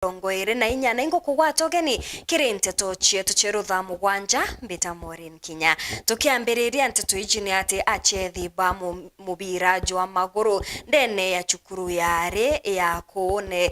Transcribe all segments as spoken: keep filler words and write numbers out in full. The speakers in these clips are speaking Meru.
mirongo iri na inya, na ingukugwata ugeni kiri nteto cietu cieru thaa mugwanja. Mbita Maureen Kinya. Tukiambiriria nteto iji ni ati, achethi ba mu-, mubira jwa maguru ndene ya cukuru ya ari ya Kuune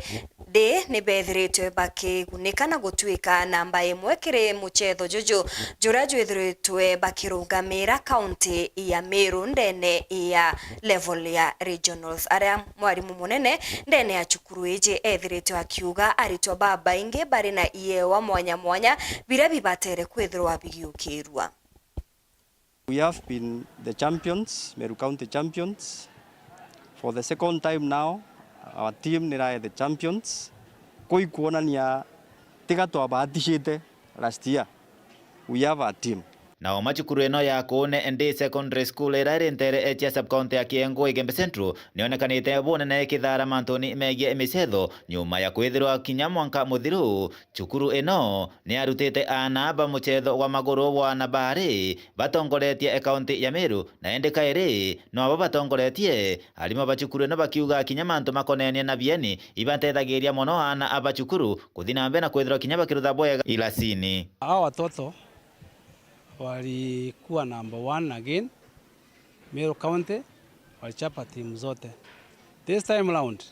Day ni bethiritwe bakigunika na gutwika namba imwe kiri muchetho juju juria jwithiritwe bakirugamira kaunti ya Meru ndene ya level ya regionals. Aria mwarimu munene ndene ya cukuru iji ethiritwe akiuga aritwa babaingi bari na iewa mwanya mwanya biria bibatere kwithirwa bigiukirua. We have been the champions, Meru County champions. For the second time now, our team nirae the champions. Kuu ikwonania tiga twabahatishite last year. We have a team. Nao macukuru ino ya Kuune Day Secondary School iria iri nteere cia sub-county ya Kienguu Igembe Central nionekanite bunene ikithaara mantuni megie michetho, nyuma ya kwithirwa kinya mwanka muthiru, cukuru ino ni arutite aana ba muchetho wa maguru bwa aana baari batongoretie kaunti ya Meru, na indi kairi no abo batongoretie. Arimu ba cukuru ino bakiuga kinya mantu makonenie na bieni ibatethagiria mono aana aba cukuru kuthi na mbere na kwithirwa kinya bakirutha bwega ilasini. Hawa watoto walikuwa number one again, Meru County, walichapa timu zote. This time round,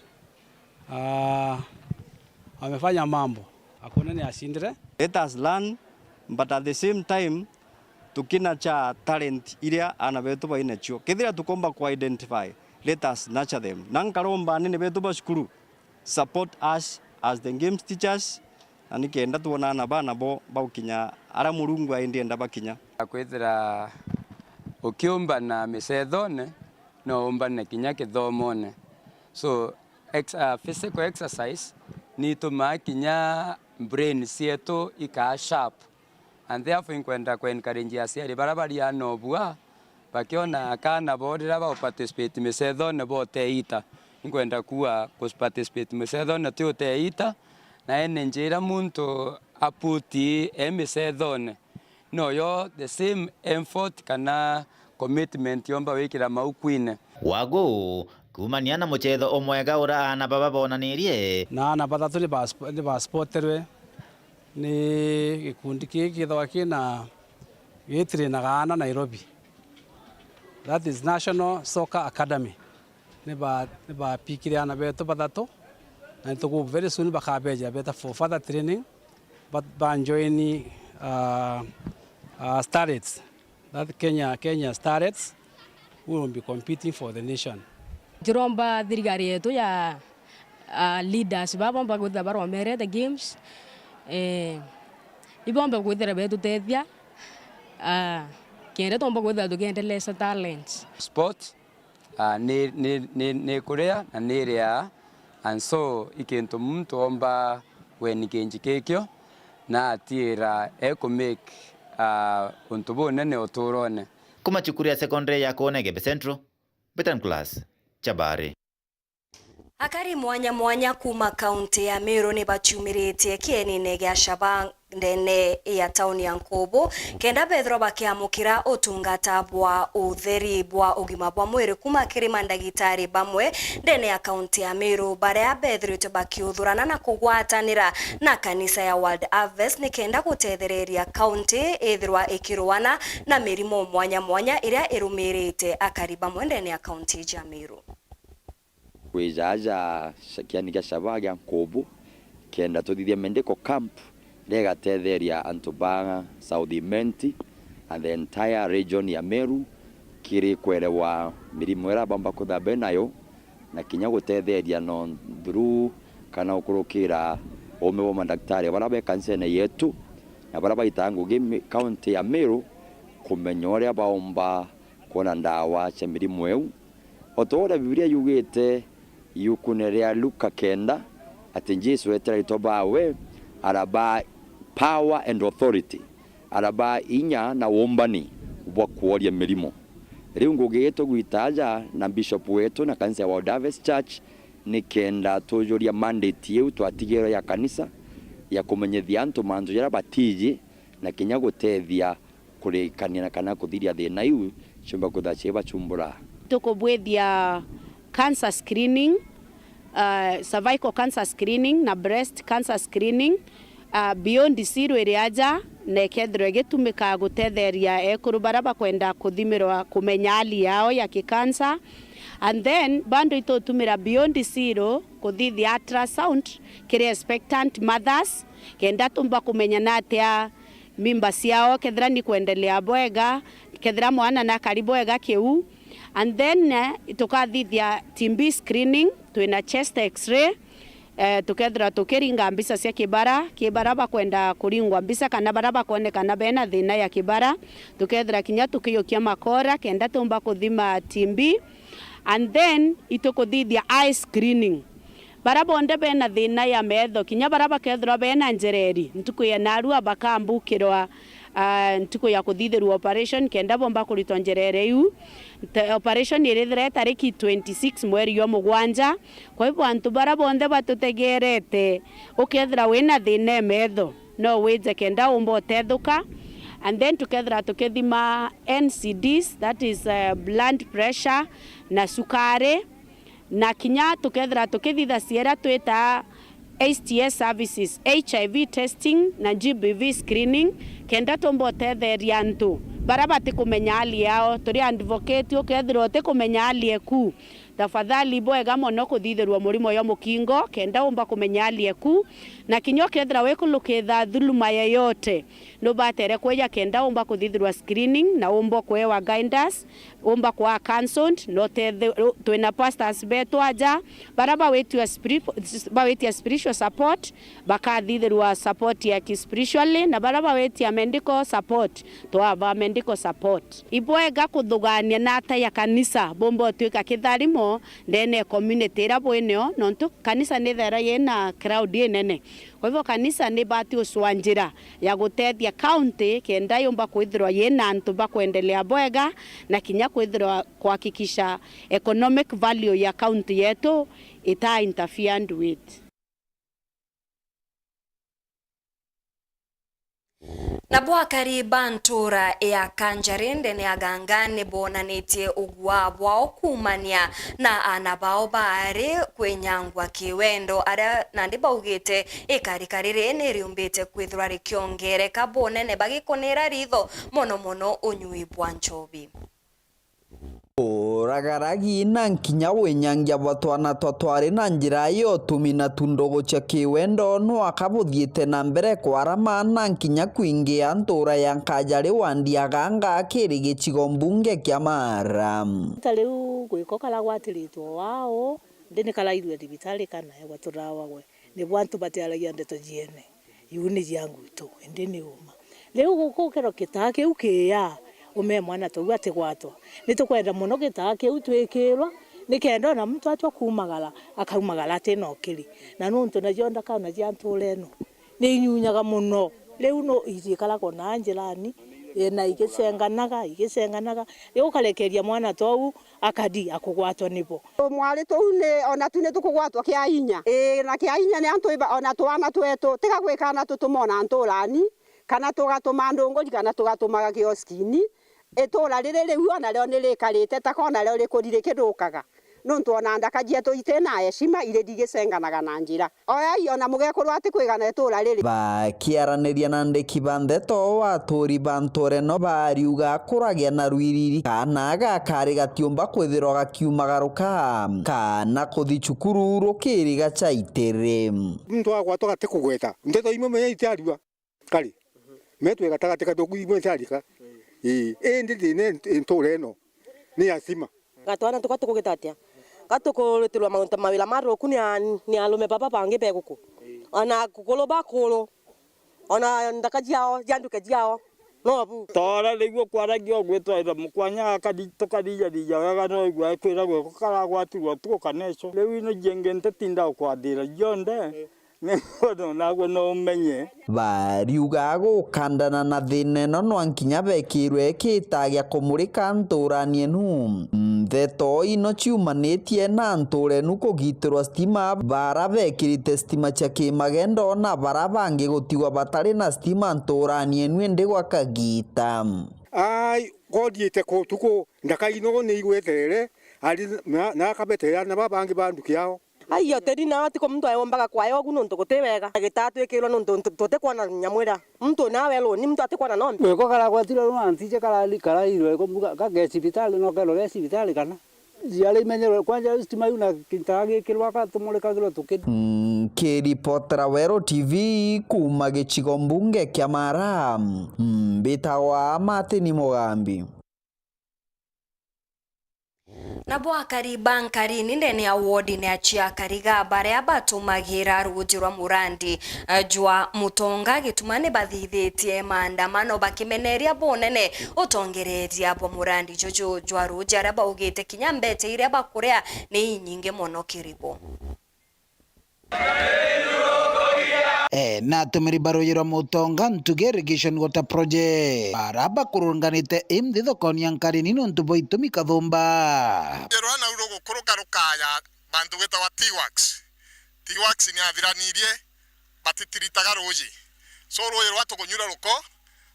ah, wamefanya mambo. Hakuna ni ashindire. Let us learn, but at the same time, tukina cha talent iria aana betu bainacio. Kethira tukomba ku identify, let us nurture them. Na nkaromba anene betu ba cukuru, support us as the games teachers, na nikenda twona aana baa nabo bagukinya aria Murungu aendienda bakinya. Kwithira ukiumbana micethone, no umbane kinya kithomone. So, ex-, uh, physical exercise ni itumaa kinya brain cietu ikaa sharp. And therefore, inkwenda ku encourage aciari baria bari aana o bua, bakiona akaana bo riria ba participate micethone boteita. Inkwenda kuuga ku participate micethone ti uteita, na energy iria muntu aputi e micethone, noyo the same effort kana commitment yomba wikira maukwine. Wagu, kuumania na muchetho umwega ura aana baba bonanirie. Na aana bathatu ni bas-, ni baspoterwe ni gikundi kii kithagwa kina, gitirinaga aana Nairobi. That is National Soccer Academy. Ni ba-, ni bapikire aana betu bathatu, na nituku very soon bakabeja beta for further training, but banjoini, uh, uh, Starlets, that Kenya, Kenya Starlets, who will be competing for the nation. Njiromba thirikari yetu ya, uh, leaders ba bomba kwithira baromerete games, eh, ibomba kwithira betutethia, uh, kenda tomba kwithira tukiendeleza talents. Sport Ah, ni, ni, ni, ni kuria na ni iria, and so i kintu muntu omba wenikeji kikio na atiira eku make, ah, untu bunene uturone. Kuma cukuru ya secondary ya Kuune Igembe Central, Betan Class, Chabari. Akari mwanya mwanya kuma kaunti ya Meru ni baciumiritie kienine gia Shaba ndene ya tauni ya Nkubu, kenda bethirwa bakiamukira utungata bwa utheri bwa ugima bwa mwiri kuma kiri mandagitari bamwe ndene ya kaunti ya Meru, baria bethiritwe bakiuthurana na kugwatanira na kanisa ya World Harvest, ni kenda gutethereria kaunti ithirwa ikiruana na mirimo mwanya mwanya iria irumirite akari bamwe ndene ya kaunti iji ya Meru. Kwija aja kiani kia Shaba gia Nkubu, kenda tuthithia medical camp iria igatetheria antu ba South Imenti and the entire region ya Meru kiri kwerewa mirimo iria baumba kwithirwa be nayo, na kinya gutetheria no through kana gukurukira uume bwa madaktari baria be kanisene yetu na baria baitaga ngugi mi-, kaunti ya Meru kumenya uria baumba kwona ndawa cia mirimo iu. O ta uria Bibilia yugite iukune ria Luka kenda, ati Jesu eetire aritwa baawe, arabaa power and authority, arabaa inya na uumbani bwa kworia mirimo. Riu ngugi ii tugwita aja na bishop wetu na kanisa ya World Harvest Church, ni kenda tujuria mandate iu twatigirwe ya kanisa ya kumenyithia antu mantu jaria batiji na kinya gutethia kurikania na kana kuthiria thina iu ciumba kwithirwa ciibachumbura. Tukubwithia cancer screening, ah, cervical cancer screening na breast cancer screening, ah, Beyond Zero iri aja na ikethirwa igitumika gutetheria ekuru baria bakwenda kuthimirwa kumenya hali yao ya kikansa. And then bado itutumira Beyond Zero kuthithia ultrasound kiri expectant mothers, kenda tumba kumenya natia mimba ciao, kethira ni kwendelea bwega, kethira mwana nakari bwega kiu. And then, eh, tukathithia T B screening, twina chest x-ray, eh, tukethira tukiringa mbica cia kibara, kibara bakwenda kuringwa mbica kana baria bakonekana bena thina ya kibara, tukethira kinya tukiukia makora kenda tumba kuthima T B. And then itukuthithia eye screening. Baria bonthe bena thina ya metho, kinya baria bakethirwa bena njereri, ntuku ya narua bakambukirwa, ah, ntuku ya kuthithirwa operation, kenda bomba kuritwa njereri iu. Te-, operation irithira itariki twenty-six mweri jwa mugwanja. Kwa hivyo, antu baria bonthe batutegerete, ukethira wina thina ya metho, no wije kenda umba utethuka. And then tukethira tukithima N C Ds, that is, eh, blood pressure na sukari. Na kinya tukethira tukithitha ciera twita H T S services, H I V testing na G B V screening, kenda tumba utetheria antu baria batikumenya hali yao. Turi advocate, ukethirwa utikumenya hali eku, tafadhali bwega mono kuthithirwa murimo jwa mukingo, kenda umba kumenya hali eku. Na kinya ukethira wikulukitha thuluma yeyote, nubatere kwija kenda umba kuthithirwa screening na umba kuewa guidance, umba kwaa counseled, no tethe-, twina pastors betu aja, baria bawitia spiri-, bawitia spiritual support, bakathithirwa support ya kispiritually, na baria bawitia medical support, twaba medical support. Ibwega kuthugania na ata ya kanisa, bumba utwika kitharimo ndene ya community iria bwinio, nontu kanisa nithera yina crowd inene. Kwa hivyo, kanisa ni ibati ucwa njira ya gutethia county kenda yumba kwithirwa yina antu ba kwendelea bwega, na kinya kwithirwa kuhakikisha economic value ya county yetu ita interfered with. Nabo akari ba ntuura ya Kanjari ndene ya Ganga ni boonanitie ugua bwao kuumania na aana bao baari kwinyangwa kiwendo, aria nandi baugite ikarika riri ni riumbite kwithirwa rikiongereka bunene, bagikuniira riitho mono mono unyui bwa nchobi. Uragaragi na nkinya winyangia bwa twana twa twari na njira ya utumi na tundogo cia kiwendo nwaka buthiite na mbere kwarama na nkinya kwingia ntuura ya Nkajari wandi ya Ganga kiri gicigo mbunge kia Mara. Ta riu gwiko karagwatiritwe wao, ndi ni karaithue thibitari kana egwa turawa gwe. Nibo antu batiaragia ndeto ciene, iu ni cia ngwito, indi ni uma. Riu guku kiro kitaa kiu kiiya, ume mwana tou atigwatwa. Ni tukwenda mono gitaa kiu twikirwa, nikenda ona muntu atua kuumagara, akaumagara ati na ukiri. Na nuntu nacio ndakana cia ntuura ino, ni inyunyaga mono. Riu no icikaragwa na njirani, na igicenganaga, igicenganaga. Riu ukarekeria mwana tou, akadi akugwatwa nibo. Mwari tou ni, ona tu ni tukugwatwa kia inya. Ii, na kia inya ni antu iba, ona twana twetu, tiga gwikana tutumona nturani, kana tugatuma ndunguri, kana tugatumaga kioskini. Itura riri riu ona rio ni rikarite, taka ona rio rikuri rikirukaga. Nuntu ona ndaka cietu iti na heshima, iri digicenganaga na njira. Oyai, ona mugekuru atikwigana itura riri. Bakiaraniria na andiki ba ndeto, aturi ba ntuura ino bariuga kuragia na rwiriri, kaana gakari gatiumba kwithirwa gakiumagaruka, kana kuthi cukuru rukiri gacaitiri. Muntu agwatwa gatikugweta. Ndeto imwe menya itiarua. Kari, metwe gatagati kathuku imwe ciarika. Ii, indi thina i ntuura ino ni ya stima. Gatwana tukwa tukugita atia? Gatukurutirwa mauntu mawira mathuku ni a-, ni arume baba bangi be guku. Ona akukuru bakuru. Ona nthaka ciao, cia nduke ciao. No bu. Toora riu ukwaragia ugwitwarira mukwanya akari-, tukarijariria wega no igua kwiragwa karagwatirwa utuku kana ico. Riu ino ciengi ntitinda ukwathira cionthe. Nigwe no umenye. Bariuga gukandana na thina ino nwa nkinya bekirwe kiita gia kumurika nturani enu. Ndeto ino ciumanitie na ntura enu kugitirwa stima, bara bekirite stima cia kimagendo na bara bangi gutigwa batari na stima nturani enu indi gwa kagiita. Ai, gothiite ku tuku, ndaka ino ni igweterere, ari na, na akabeterera na babangi ba nduki yao. Ai, hoteli nao tiko muntu aeombaga kwayo ogu nontu guti wega. Gitaa twikirwa nontu tu-, tutikwona nyamwira. Muntu nawe runi, muntu atikwona nombe. Weko karagwatire runa ntije karali karairwe ko mbuga, kage cibitari no kero ge cibitari kana. Ciara imenyerwe kwanja stima iu na kintaga gikirwa ka tumurikagirwa tuki. Nkiripotera Weru T V kuuma gicigo mbunge kia Mara, mbitagwa Martin Mugambi. Nabo akari ba Nkarini ndene ya wodine ya Chiakariga baria batumagira ruuji rwa murandi, eh, jwa Mutonga Gituma ni bathithitie maandamano bakimeneria bunene utongereria bwa murandi juju jwa ruuji, aria baugite kinya mbeca iria bakuria ni inyingi mono kiribo. Eh, na atumiri ba ruuji rwa Mutonga Ntuge Irrigation Water Project, bara bakurunganite imthi thokoni ya Nkarini nontu bwa itumi kathumba. Ruuji rwa nau rugukuruka rukaya bantu gwitagwa T-Works. T-Works ni athiranirie, batitiritaga ruuji. So ruuji rwa tukunyura ruko,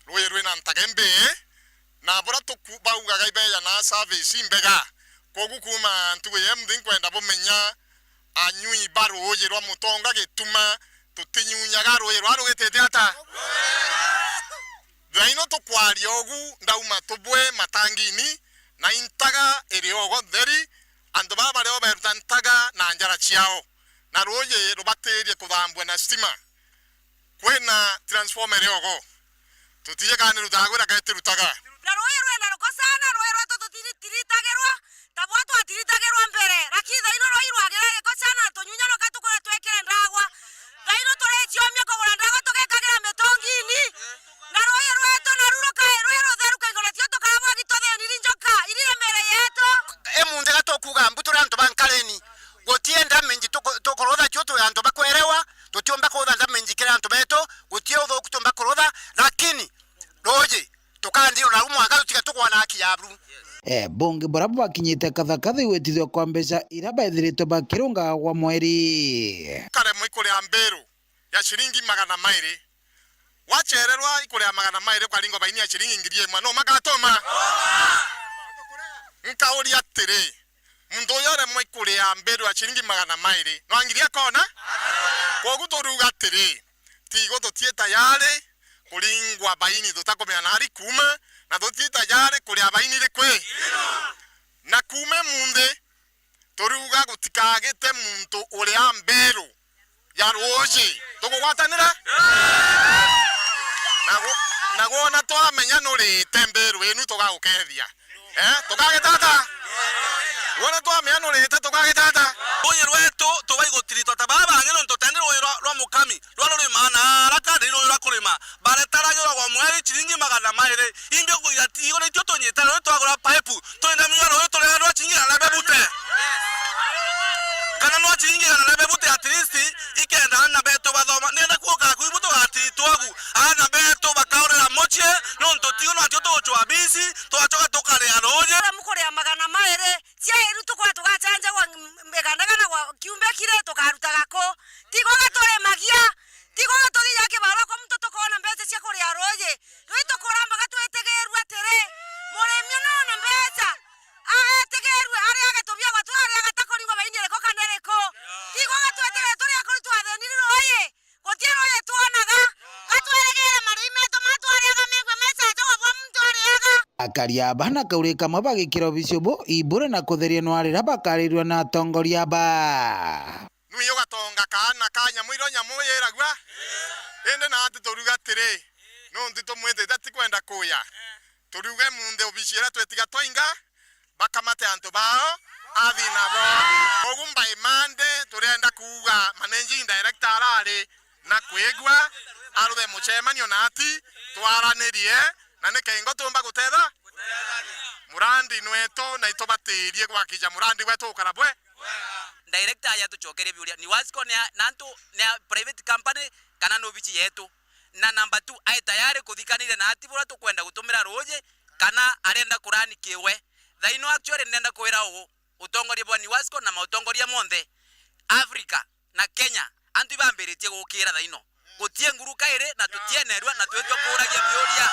ruuji rwina ntaga imbii, na buria tuku-, baugaga ibeja na service imbega. Kwogu kuuma ntugu ya imthi nkwenda bumenya anyui ba ruuji rwa Mutonga Gituma, tutinyunyaga ruuji rwa rugitite ata? Thaino tukwaria ugu, ndauma tubwe matangini, na intaga iri ogo ntheri, antu baba bario beruta ntaga na njara ciao, na ruuji rubatirie kuthambua na stima. Kwina transformer iri ogo. Tutije kana ni rutaga gwira kana itirutaga. Na ruuji rwenda ruko sana, ruuji rwetu tutiri-, tiritagirwa, ta bwa twatiritagirwa mbere. Lakini thaino ruuji rwagira giko sana, tunyunyanuka tukuria twikire ndagwa. Thaino turiciomia kugura ndagwa tugikagira mitungini. Na ruuji rwetu naru rukae rwi rutheru, kaingora tio tukarabwa gituthiniri njoka, iri ya miiri yetu. Imunthi ga tukuuga mbu turi antu ba Nkarini. Gutie damage tuku-, tukurutha cio turi antu bakwerewa, tutiumba kurutha damage kiri antu betu, gutie uthuku tumba kurutha, lakini ruuji tukanthirwa naru mwanka tutiga tukwana haki yabru. Eh, bungi buria bwakinyite kathakathi gwitithua kwa mbeca iria baithiritwe bakirungaga gwa mweri. Karemwa ikuria mbiru ya ciringi magana mairi. Wacererwa ikuria magana mairi ukaringwa baini ya ciringi ngiri imwe, no magatuma? Nkauria atiri, muntu uyu uremwa ikuria mbiru ya ciringi magana mairi, no ngiri akona? Kwogu turiuga atiri, tigo tutie tayari kuringwa baini tutakumenya nari kuuma, na tutie tayari kuria baini rikwi. Na kuuma munthi, turiuga gutikagite muntu uria mbiru ya ruuji. Tukugwatanira? Na gu-, na gwona twamenya nurite mbiru inu, tugagukethia. Eh, tukagitata? Gwona twamenya nurite, tukagitata? Ruuji rwetu tubaigutiritwa ta baba bangi, nontu tendi ruuji rwa, rwa mukami, rwa rurimaa na araka, ni ruuji rwa kurima. Baretaragirwa gwa mweri ciringi magana mairi. Imbi ukwira ti iguru itio tunyite ruu twagura paipu, twina minyoro ruu turega nwa ciringi igana na bebute. Kana nwa ciringi igana na bebute at least, ikenda aana betu bathoma. Nienda kuuka ku ibu tugatiritwa gu. Aana betu bakaurira mucii, nontu tigo natio tugucwa bisi, twacoka tukaria ruuji. Mukuria magana mairi, cia iru tukwa tugacenjagwa m-, igana igana gwa kiumbe kiri tukarutaga ku. Tigo gaturimagia, tigo gatuthiaga kibarua kwa muntu tukoona mbeca cia kuria ruuji. Rui tukuramba gatwitigiirua atiri, murimi nona mbeca, a-, etigiirue ariage tubiagwa turia ariaga takurigwa baini iriku kana iriku. Tigo gatwitigiire turi akuri twathiniri ruuji, guti ruuji twonaga, gatwirigiire marii metu ma twariaga mengwe mecaca gwa bwa muntu ariaga. Akari aba na kauri kamwe bagikira obisi ubu ibure na kutheria nwa riria bakarirua na atongoria aba. Nui ugatonga kaana ka nyamu iria nyamu yiragua? Indi naati turiuga atiri, nuntu tumwitite atikwenda kuya. Turiuga imunthi obici iria twetiga twainga, bakamate antu bao, athi nabo. Kogu by Monday, turienda kuuga managing director arari na kwigua, aruthe mucemanio naati, twaranirie, na ni kengo tumba gutetha. Murandi nwetu, na itubatirie gwakija murandi wetu ukara bwe. Director aja atucokerie biuria, ni Wasco ni a, nantu ni a private company kana ni obici yetu? Na number two, ai tayari kuthikanire na ati buria tukwenda gutumira ruuji, kana arenda kurani kiwe? Thaino actually ndenda kwira uu, utongoria bwa Niwasco na mautongoria monthe Africa na Kenya, antu ibambiritie gukira thaino. Gutie nguru kairi na tutienerwa na twitwa kuragia biuria.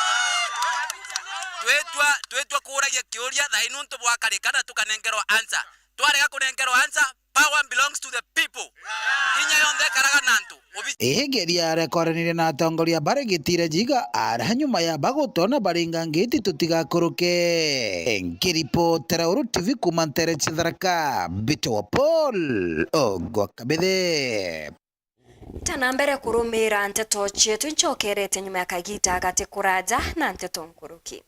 Twitwa, twitwa kuragia kiuria thaino ntu bwakarika na tukanenkerwa answer. Twarega kunenkerwa answer, Power belongs to the people. Inya yonthe ikaraga na antu. Igeria aria kwaranire na atongoria bari gitire jiga ara nyuma ya bagutona baringa ngiti tutigakuruke. Nkiripotera Uru T V kuma ntere cia Tharaka, Mbite wa Paul Ogwa Kabithe. Tana mbere kurumira nteto cietu, ncokerete nyuma ya kagita gati kuraja na nteto nkuruki.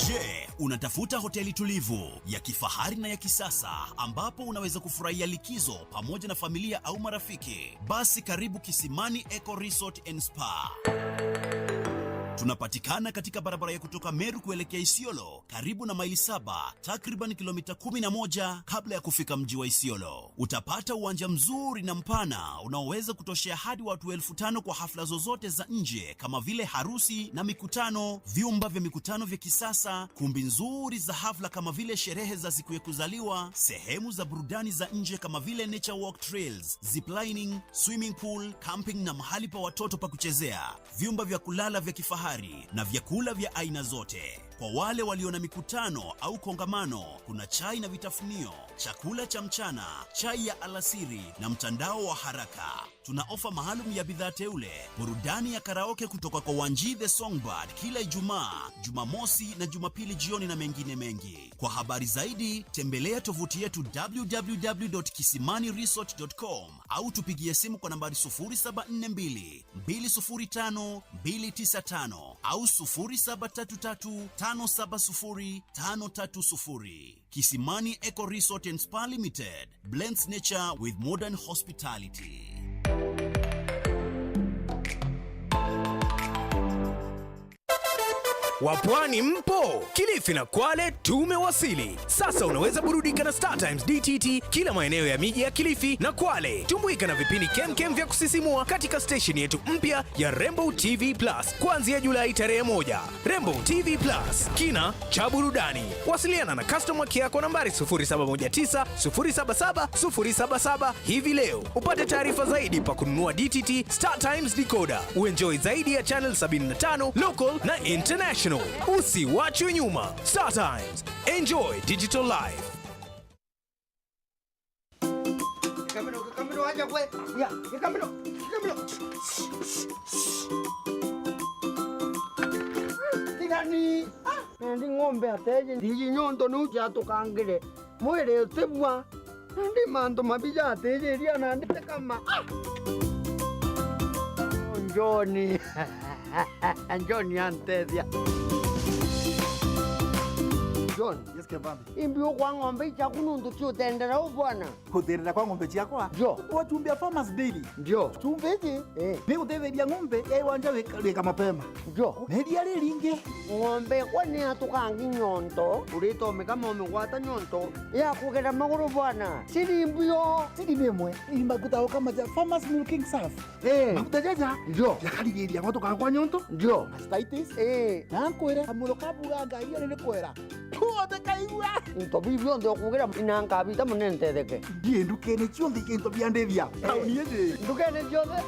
Je, unatafuta hoteli tulivu, ya kifahari na ya kisasa ambapo unaweza kufurahia likizo pamoja na familia au marafiki? Basi karibu Kisimani Eco Resort and Spa. Tunapatikana katika barabara ya kutoka Meru kuelekea Isiolo, karibu na Maili Saba, takriban kilomita kumi na moja kabla ya kufika mji wa Isiolo. Utapata uwanja mzuri na mpana unaoweza kutoshea hadi watu elfu tano kwa hafla zozote za nje kama vile harusi na mikutano, vyumba vya mikutano vya kisasa, kumbi nzuri za hafla kama vile sherehe za siku ya kuzaliwa, sehemu za burudani za nje kama vile nature walk trails, ziplining, swimming pool, camping na mahali pa watoto pa kuchezea, vyumba vya kulala vya kifahari na vyakula vya aina zote. Kwa wale walio na mikutano au kongamano, kuna chai na vitafunio, chakula cha mchana, chai ya alasiri na mtandao wa haraka. Tuna ofa maalum ya bidhaa teule, burudani ya karaoke kutoka kwa Wanji the Songbird kila Ijumaa, Jumamosi na Jumapili jioni na mengine mengi. Kwa habari zaidi, tembelea tovuti yetu w w w dot kisimani resort dot com au tupigie simu kwa nambari sufuri saba nne mbili, mbili sufuri tano, mbili tisa tano au sufuri saba tatu tatu, tano saba sufuri, tano tatu sufuri. Kisimani Eco Resort and Spa Limited blends nature with modern hospitality. Wapwani mpo? Kilifi na Kwale tumewasili. Sasa unaweza burudika na Star Times D T T kila maeneo ya miji ya Kilifi na Kwale. Tumbuika na vipindi kemkem vya kusisimua katika station yetu mpya ya Rainbow T V Plus kuanzia Julai tarehe moja. Rainbow T V Plus, kina cha burudani. Wasiliana na customer care kwa nambari sufuri saba moja tisa, sufuri saba saba, sufuri saba saba hivi leo. Upate taarifa zaidi pa kununua D T T Star Times decoder. Uenjoy zaidi ya channel sabini na tano, local na international. Usiwachwe nyuma. Star Times. Enjoy digital life. Gikamiro, Gikamiro, aja gwe. Ya, Gikamiro, Gikamiro. Tigani. Ah, ndi ng'ombe ateje. Ndi nyondo nu jatukangire. Mwiri utibua. Ndi mantu mabi jatijiria na ndi kama. Ah! Njoni. Njoni antethia. John. Yes, Kevambi. Imbi ukwa ng'ombe ichaku nuntu ti utendera u bwana. Kutherera kwa ng'ombe ciakwa? Ndio. Kwa chumbi ya Farmers Daily. Ndio. Chumbi iji, eh, ni gutetheria ng'ombe ya iwanja wika, wika mapema. Ndio. Na iria riringi. Ng'ombe kwa ni atukangi nyonto, uritomika momigwata nyonto ya kugera maguru bwana. Siri mbio. Siri ni imwe. Ni maguta ukamaja Farmers Milking Surf. Eh. Maguta jaja. Ndio. Jakarigiriria ng'oto kagwa nyonto. Ndio. Mastitis. Eh. Na nkwire, kamuro kabura ngari ni kwera. Kuothe kaigua. Into biu bionthe ukugira ina nkabita mune ntetheke. Ndie ndukene cionthe into bia ndithia. Eh. Tauni iji. Ndukene cionthe.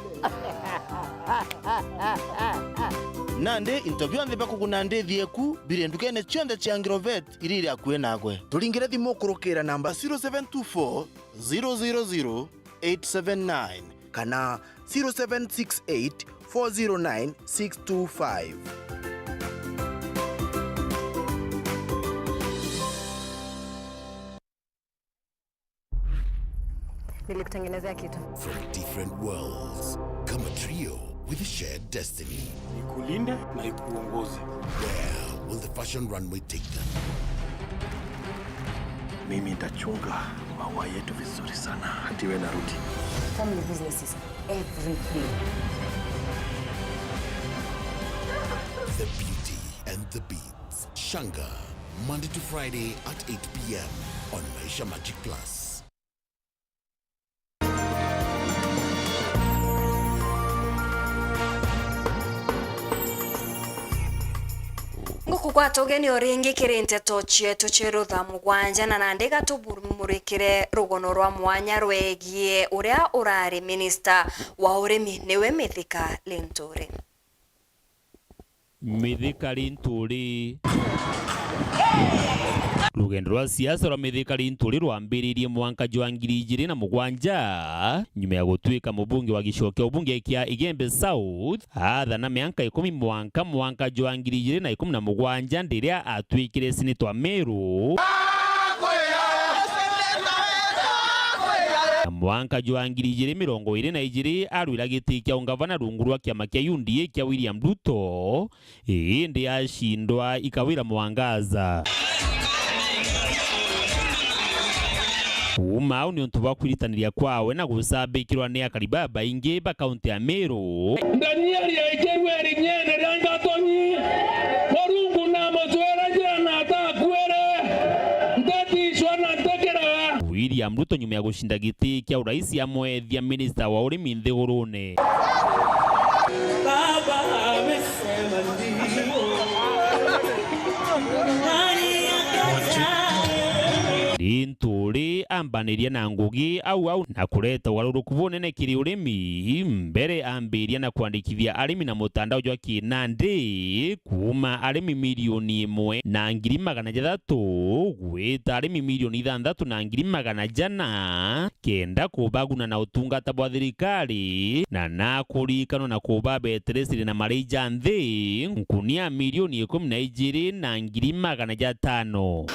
Nandi into bionthe bia kuguna ndithia eku biri ndukene cionthe cia Agrovet iria iri akui nagwe. Turingire thimu kurukira namba zero seven two four, zero zero zero, eight seven nine kana zero seven six eight, four zero nine, six two five. Nilikutengenezea kitu. From different worlds, come a trio with a shared destiny. Ikulinde na ikuongoze. Where will the fashion runway take them? Mimi nitachunga maua yetu vizuri sana. Hati we narudi. Family business is everything. The Beauty and the Beast. Shanga, Monday to Friday at eight p.m. on Maisha Magic Plus. Nguku gwata ugeni o ringi kiri nteto cietu cieru thaa mugwanja, na nandi gatubumurikire rugono rwa mwanya rwegie uria urari minista wa urimi, niwe Mithika Linturi. Mithika Linturi. Rugendo rwa siasa rwa Mithika Linturi rwambiririe mwanka jwa ngiri ijiri na mugwanja, nyuma ya gutuika mubunge wa gicigo kia ubunge kia Igembe South, aathana mianka ikumi mwanka mwanka jwa ngiri ijiri na ikumi na mugwanja, ndiria atuikire senator wa Meru. Na mwanka jwa ngiri ijiri mirongo iri na ijiri, arwira giti kia ungavana rungu rwa kiama kia U D A kia William Ruto, indi acindwa i Kawira Mwangaza. Kuuma au, niuntu bwa kwiritaniria kwawe na gucambikirwa ni akari babaingi ba kaunti ya Meru, Danieli aikirue irinyene ria ngatoni, Murungu na mucwera njira na atakuire, ntetiicwa na ntikiraga. William Ruto, nyuma ya gucinda giti kia urais, amwethia minista wa urimi nthigurune. Baba amesema ndio. Nani akatae? Linturi ambaniria na ngugi au au na kureta ugaruruku bunene kiri urimi. Mbere ambiria na kwandikithia arimi na mutandao jwa kinandi kuuma arimi milioni imwe na ngiri magana jathatu gwita arimi milioni ithanthatu na ngiri magana jana, kenda kubaguna na utungata bwa thirikari, na nakurikanwa na kubabeteresiri na marei ja nthi nkunia milioni ikumi na ijiri na ngiri magana jatano.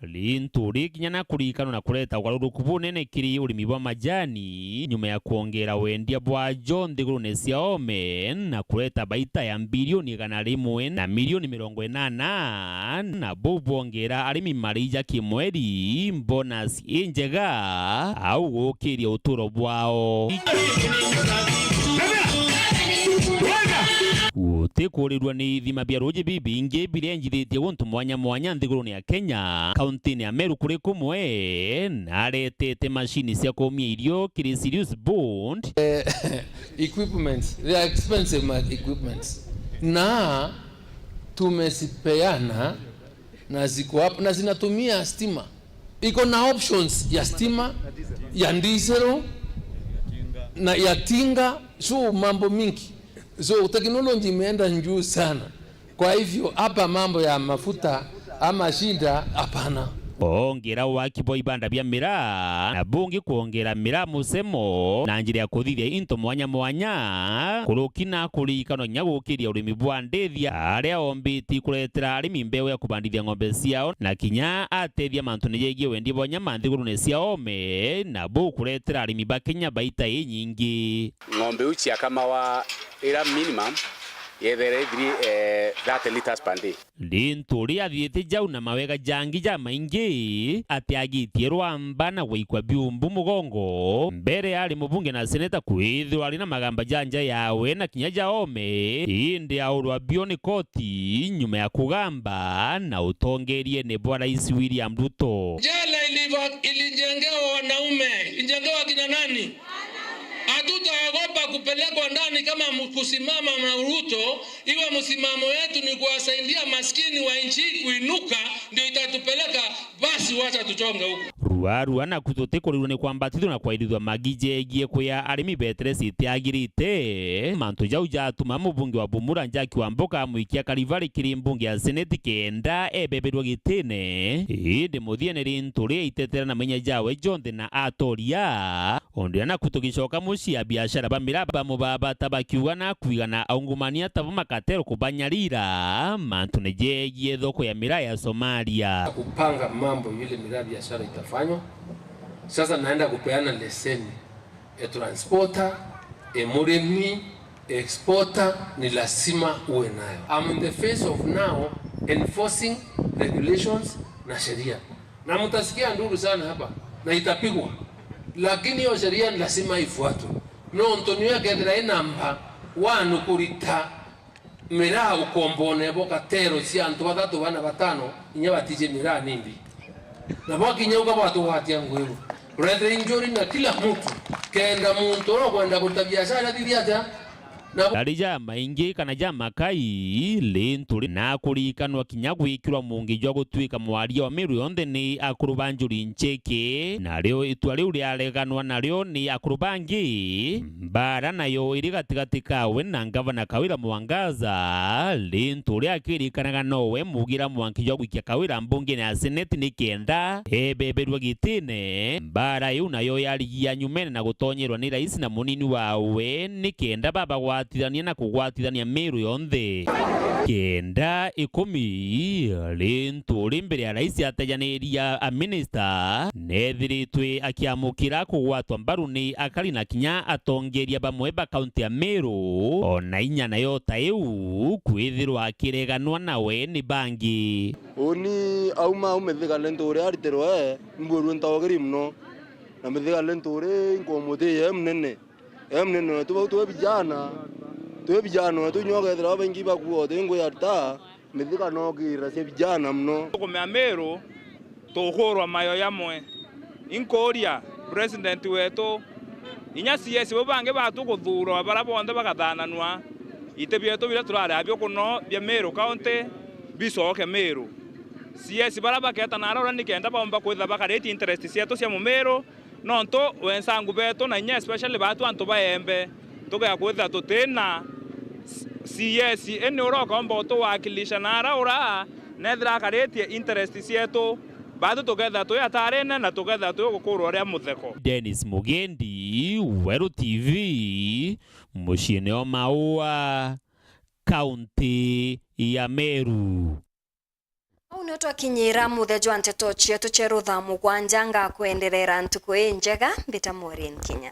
Linturi kinya na kurikanwa na kureta ugaruruku bunene kiri urimi bwa majani, nyuma ya kwongera wendia bwajo nthigurune cia oome, na kureta baita ya bilioni igana rimwe na milioni mirongo inana, na buu bwongera arimi marei ja kimweri, bonus injega, au gukiria uturo bwao. Gutikurirua ni ithima bia ruuji bibingi biria injithitie guntu mwanya mwanya nthigurune ya Kenya, kauntine ya Meru kuri kumwe, naretete macini cia kuumia irio kiri Sirius Bund. Eh, equipments, they are expensive ma-, equipments. Na tumezipeana na ziko hapo na zinatumia stima. Iko na options ya stima, ya diesel, na ya tinga, so mambo mingi. So technology imeenda juu sana. Kwa hivyo, hapa mambo ya mafuta ama shida, hapana. Ongera waki bwa ibanda bia miraa, na bungi kwongera miraa mucemo na njira ya kuthithia into mwanya mwanya, kuruki na kuririkanwa kinya gukiria urimi bwa ndithia, aria ombiti kuretera arimi mbeu ya kubandithia ng'ombe ciao, na kinya atethia mantune jegie wendia bwa nyama nthigurune cia oome, na buu kuretera arimi ba Kenya baita inyingi. Ng'ombe iu ciakamawa ira minimum Yethere ithiri, eh, thirty liters per day. Lintu uria athiite jau na mawega jangi jamaingi, atiagitie rwamba na gwaikwa biumbu mugongo, mbere ari mubunge na seneta kwithirwa ari na magamba ja nja yawe na kinya ja oome, indi aurwa bio ni koti nyuma ya kugamba na utongeriene bwa Rais William Ruto. Jela iliva-, ilijengewa wanaume, ilijengewa kina nani? Hatutaogopa kupelekwa ndani kama m-, kusimama na Ruto, iwe msimamo yetu ni kuwasaidia maskini wa nchi hii kuinuka, ndio itatupeleka, basi wacha tuchonge huko. Ruarua naku tutikurirwa ni kwambatithua na kwairithua magi jegie kwia arimi betere citiagirite. Mantu jau jatuma mubunge wa Bumula Njaki Wamboka amwikia karivari kiri mbunge ya Seneti kenda ebeberua gitine. Indi muthiene rintu ria itetera na menya jawe jonthe na atoria. Undi anaku tugicoka mucii, abiashara ba miraa bamubabata bakiuga na kwigana aungumania tabo makatero kubanyarira mantune jegie thoko ya miraa ya Somalia. Kupanga mambo vile miraa biashara itafanywa. Sasa naenda kupeana leseni. A transporter, a murimi, a exporter, ni lazima uwe nayo. I'm in the phase of now enforcing regulations na sheria. Na mtasikia nduru sana hapa, na itapigwa. Lakini hiyo sheria ni lazima ifuatwe. Nontu niyo ikethira i namba one kurita miraa ukombone bo katero cia antu bathatu bana batano, inya batiji miraa nimbi. Na bwakinya uka bwatugwatia ngugi bu. Urethire injuri na kila muntu, kenda muntu uria ukwenda kurita biashara athithie atia? Nabo. Jari jamaingi kana jamakai, rintu ri-, na kurikanwa kinya gwikirwa mungi jwa gutuika mwaria wa Meru yonthe ni akuru ba Njuri Ncheke, nario itua riu riareganwa nario ni akuru bangi. Mbara nayo iri gatigati kawe na ngavana Kawira Mwangaza, rintu uria akirikanaga nowe mugira mwanki jwa gwikia Kawira mbungene ya Seneti ni kenda ebeberua gitine. Mbara iu nayo yarigia nyumene na gutonyerwa ni rais na munini wawe ni kenda babagwatithania na kugwatithania Meru yonthe. Kenda ikumi, rintu uri mbere ya rais atejaniria a minista, neethiritwe akiamukira kugwatwa mbaru ni akari na kinya atongeria bamwe ba kaunti ya Meru, ona inya nayo ta iu kwithirwa akireganwa nawe ni bangi. Uni auma au Mithika ni Nturi aritirwe, mbwirue ntaugiri mono. Na Mithika ni Nturi nkumutiia e munene. E munene wetu, bau twi vijana. Twi vijana wetu, inya ukethira babaingi bakua uti ngugi ya ruta, Mithika no kira cia vijana mono. Tukumea Meru, tukurwa mayo jamwe. Inkuria president wetu, inya C S bau bangi batu kuthuurwa, bara bonthe bagathananua, iti bietu biria turari abio kuno bia Meru County bicoke Meru. C S bara baketa nara uria ni kenda baumba kwithira bakaritie interest cietu cia Mumiru, nontu wensangu betu na inya especially batu antu ba Embe, tugea kwithira tutina C S, ini uria ukaumba utuwakilisha nara ura nethira akaritie interest cietu, batu tukethira twi atarine na tukethira twi gukurwa ria mutheko. Dennis Mugendi, Weru T V, muciine o Maua, kaunti ya Meru. Au nio twakinyira muthia jwa nteto cietu cia rutha mugwanja. Ngakwenderera ntuku injega, mbita Maureen Kinya.